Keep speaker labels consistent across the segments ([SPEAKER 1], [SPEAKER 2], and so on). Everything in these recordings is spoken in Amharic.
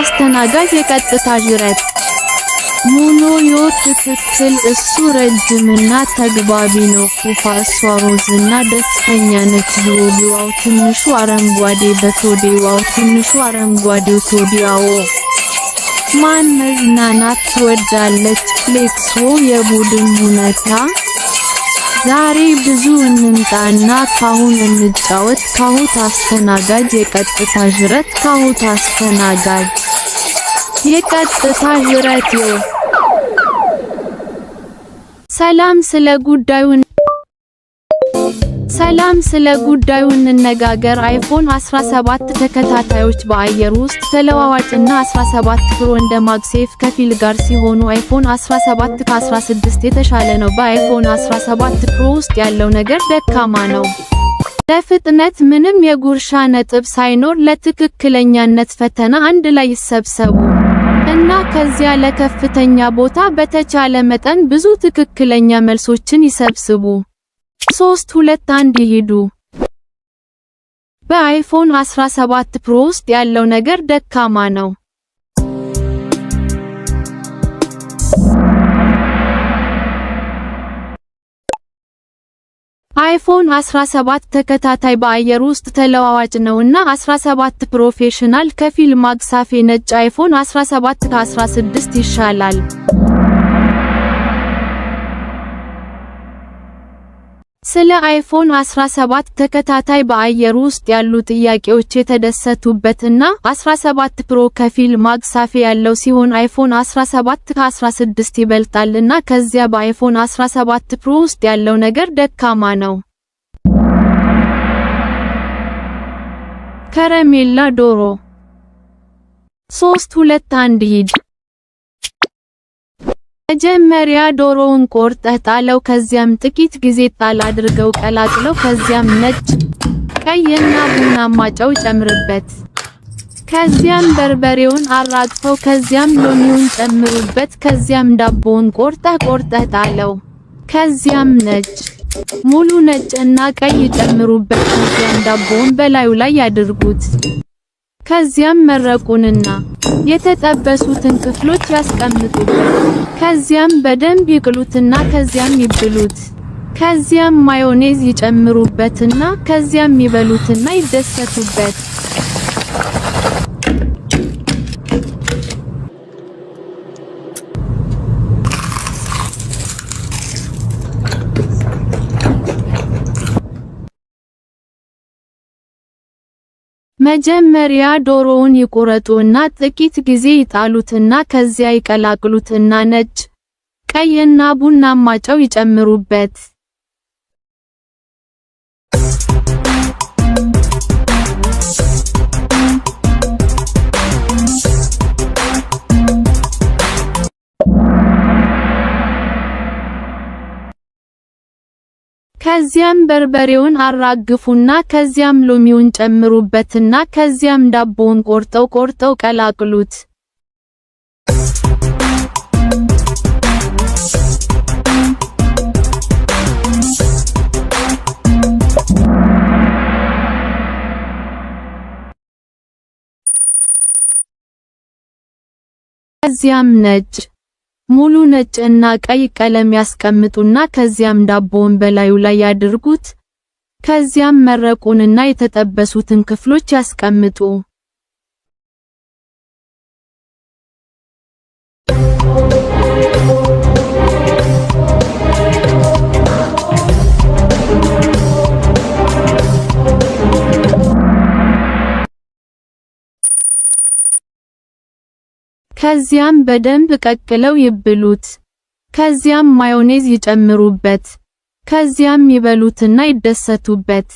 [SPEAKER 1] አስተናጋጅ የቀጥታ ዥረት። ሙኖዮ ትክክል፣ እሱ ረጅምና ተግባቢ ነው። ኩፋ እሷ ሮዝና ደስተኛ ነች። ዞቢ wow ትንሹ አረንጓዴ በቶዴ wow ትንሹ አረንጓዴው ቶዲ አዎ። ማን መዝናናት ትወዳለች? ፍሌክስ የቡድን ሁነታ። ዛሬ ብዙ እንምጣና ካሁን እንጫወት። ካሁት አስተናጋጅ የቀጥታ ዥረት። ካሁት አስተናጋጅ የቀጥታ ዥረት። ሰላም ስለ ጉዳዩ እንነጋገር። አይፎን 17 ተከታታዮች በአየር ውስጥ ተለዋዋጭና 17 ፕሮ እንደ ማግሴፍ ከፊል ጋር ሲሆኑ አይፎን 17 ከ16 የተሻለ ነው። በአይፎን 17 ፕሮ ውስጥ ያለው ነገር ደካማ ነው። ለፍጥነት ምንም የጉርሻ ነጥብ ሳይኖር ለትክክለኛነት ፈተና አንድ ላይ ይሰብሰቡ እና ከዚያ ለከፍተኛ ቦታ በተቻለ መጠን ብዙ ትክክለኛ መልሶችን ይሰብስቡ። 3 2 1 ይሂዱ። በአይፎን 17 ፕሮ ውስጥ ያለው ነገር ደካማ ነው። አይፎን 17 ተከታታይ በአየር ውስጥ ተለዋዋጭ ነውና 17 ፕሮፌሽናል ከፊል ማግሳፌ ነጭ አይፎን 17 ከ16 ይሻላል። ስለ አይፎን 17 ተከታታይ በአየር ውስጥ ያሉ ጥያቄዎች የተደሰቱበትና 17 ፕሮ ከፊል ማግሳፌ ያለው ሲሆን አይፎን 17 ከ16 ይበልጣል እና ከዚያ በአይፎን 17 ፕሮ ውስጥ ያለው ነገር ደካማ ነው። ከረሜላ ዶሮ። 3 2 1 ሂድ። መጀመሪያ ዶሮውን ቆርጠህ ጣለው፣ ከዚያም ጥቂት ጊዜ ጣል አድርገው ቀላቅለው፣ ከዚያም ነጭ፣ ቀይና ቡናማ ጨው ጨምርበት። ከዚያም በርበሬውን አራግፈው፣ ከዚያም ሎሚውን ጨምሩበት፣ ከዚያም ዳቦውን ቆርጠህ ቆርጠህ ጣለው። ከዚያም ነጭ፣ ሙሉ ነጭ እና ቀይ ጨምሩበት፣ ከዚያም ዳቦውን በላዩ ላይ ያድርጉት። ከዚያም መረቁንና የተጠበሱትን ክፍሎች ያስቀምጡበት። ከዚያም በደንብ ይቅሉትና ከዚያም ይብሉት። ከዚያም ማዮኔዝ ይጨምሩበትና ከዚያም ይበሉትና ይደሰቱበት። መጀመሪያ ዶሮውን ይቁረጡና ጥቂት ጊዜ ይጣሉትና ከዚያ ይቀላቅሉትና ነጭ፣ ቀይና ቡናማ ጨው ይጨምሩበት። ከዚያም በርበሬውን አራግፉና ከዚያም ሎሚውን ጨምሩበትና ከዚያም ዳቦውን ቆርጠው ቆርጠው ቀላቅሉት። ከዚያም ነጭ፣ ሙሉ ነጭ እና ቀይ ቀለም ያስቀምጡና ከዚያም ዳቦውን በላዩ ላይ ያድርጉት። ከዚያም መረቁንና የተጠበሱትን ክፍሎች ያስቀምጡ። ከዚያም በደንብ ቀቅለው ይብሉት። ከዚያም ማዮኔዝ ይጨምሩበት። ከዚያም ይበሉትና ይደሰቱበት።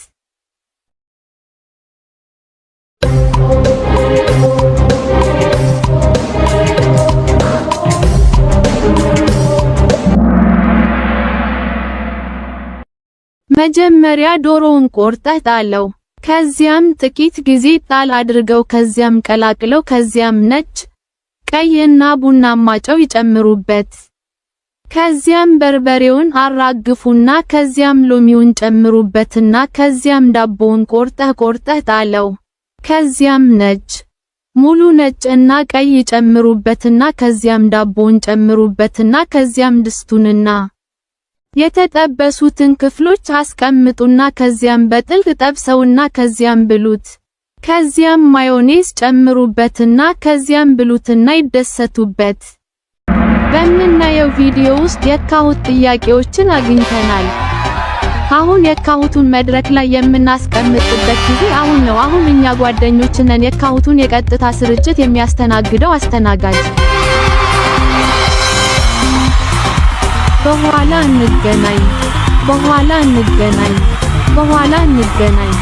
[SPEAKER 1] መጀመሪያ ዶሮውን ቆርጠህ ጣለው። ከዚያም ጥቂት ጊዜ ጣል አድርገው፣ ከዚያም ቀላቅለው፣ ከዚያም ነጭ፣ ቀይና ቡናማ ጨው ይጨምሩበት። ከዚያም በርበሬውን አራግፉና ከዚያም ሎሚውን ጨምሩበትና ከዚያም ዳቦውን ቆርጠህ ቆርጠህ ጣለው። ከዚያም ነጭ፣ ሙሉ ነጭ እና ቀይ ጨምሩበትና ከዚያም ዳቦውን ጨምሩበትና ከዚያም ድስቱንና የተጠበሱትን ክፍሎች አስቀምጡና ከዚያም በጥልቅ ጠብሰውና ከዚያም ብሉት። ከዚያም ማዮኔዝ ጨምሩበትና ከዚያም ብሉትና ይደሰቱበት። በምናየው ቪዲዮ ውስጥ የ Kahoot ጥያቄዎችን አግኝተናል። አሁን የ Kahoot ኡን መድረክ ላይ የምናስቀምጥበት ጊዜ አሁን ነው። አሁን እኛ ጓደኞች ነን። የ Kahoot ኡን የቀጥታ ስርጭት የሚያስተናግደው አስተናጋጅ። በኋላ እንገናኝ። በኋላ እንገናኝ። በኋላ እንገናኝ።